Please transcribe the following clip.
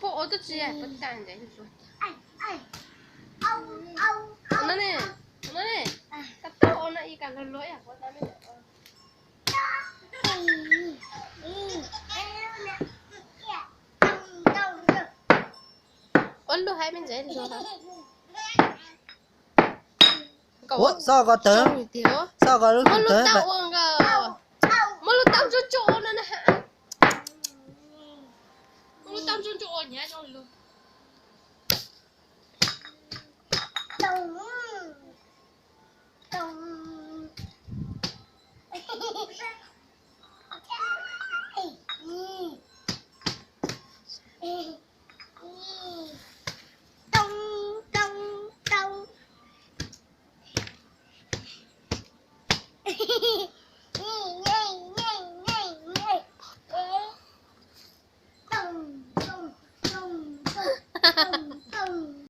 Puab ua tub tsi, puab tag ntawd. No ne, no ne, koj tau ua no ib kas luag luag ib yam puab tau ne. Ua lub haib me ntsev luag. Ua, xoj ko tawv, xoj ko lub tawv. Muab lub taub ntsuab ntsuab ua no na. Muab lub taub ntsuab ntsuab ua hnyav zoo lug.